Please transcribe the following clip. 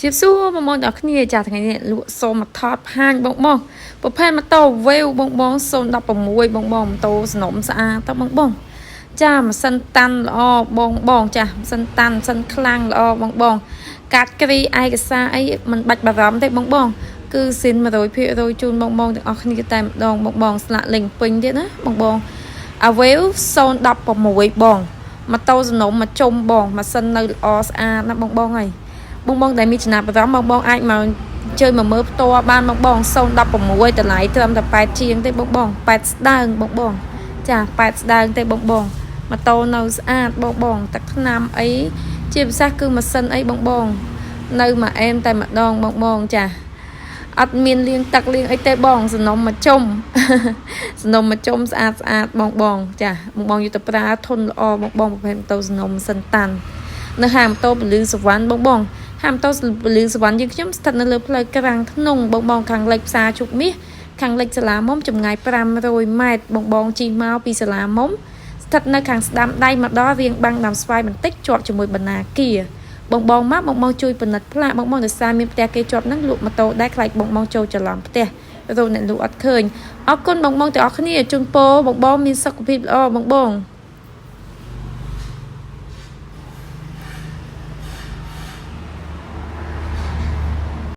ជាបសួរបងប្អូនទាំងអស់គ្នាចាថ្ងៃនេះលក់សូមមកថតផាញបងបងប្រភេទម៉ូតូ Wave បងបង016បងបងម៉ូតូសនំស្អាតតបងបងចាម៉ាស៊ីនតាន់ល្អបងបងចាម៉ាស៊ីនតាន់ម៉ាស៊ីនខ្លាំងល្អបងបងកាត់គ្រីឯកសារអីមិនបាច់បារម្ភទេបងបងគឺស៊ីន100%ជូនបងបងទាំងអស់គ្នាតែម្ដងបងបងស្លាកលេងពេញទៀតណាបងបងអា Wave 016បងម៉ូតូសនំមកជុំបងម៉ាស៊ីននៅល្អស្អាតណាបងបងហើយ បងបងដែលមានចំណាប់អារម្មណ៍បងបងអាចមកជើញមកមើលផ្ទាល់បានបងបង016តម្លៃត្រឹមតែ8ជាងទេបងបង8ស្ដើងបងបងចា8ស្ដើងទេបងបងម៉ូតូនៅស្អាតបងបងទឹកថ្នាំអីជាពិសេសគឺម៉ាស៊ីនអីបងបងនៅមួយអែមតែម្ដងបងបងចាអត់មានលាងទឹកលាងអីទេបងសំណុំមកជុំ សំណុំមកជុំស្អាតស្អាតបងបងចាបងបងយកទៅប្រើធន់ល្អបងបងប្រភេទម៉ូតូសំណុំម៉ាស៊ីនតាន់នៅហាងម៉ូតូពលឺសវណ្ណបងបង ហាងម៉ូតូពលឺសវណ្ណយើងខ្ញុំស្ថិតនៅលើផ្លូវក្រាំងធ្នង់បងបងខាងលិចផ្សារជុកមាសខាងលិចសាលាមុំចម្ងាយ500ម៉ែត្របងបងជិះមកពីសាលាមុំស្ថិតនៅខាងស្ដាំដៃមកដល់រៀងបាំងដើមស្វាយបន្តិចជាប់ជាមួយបណ្ណាគារបងបងមកបងបងជួយពិនិត្យផ្លាកបងបងដោយសារមានផ្ទះគេជាប់នឹងលក់ម៉ូតូដែរខ្លាចបងបងចូលច្រឡំផ្ទះរកអ្នកលក់អត់ឃើញអរគុណបងបងទាំងអស់គ្នាជូនពរបងបងមានសុខភាពល្អបងបង។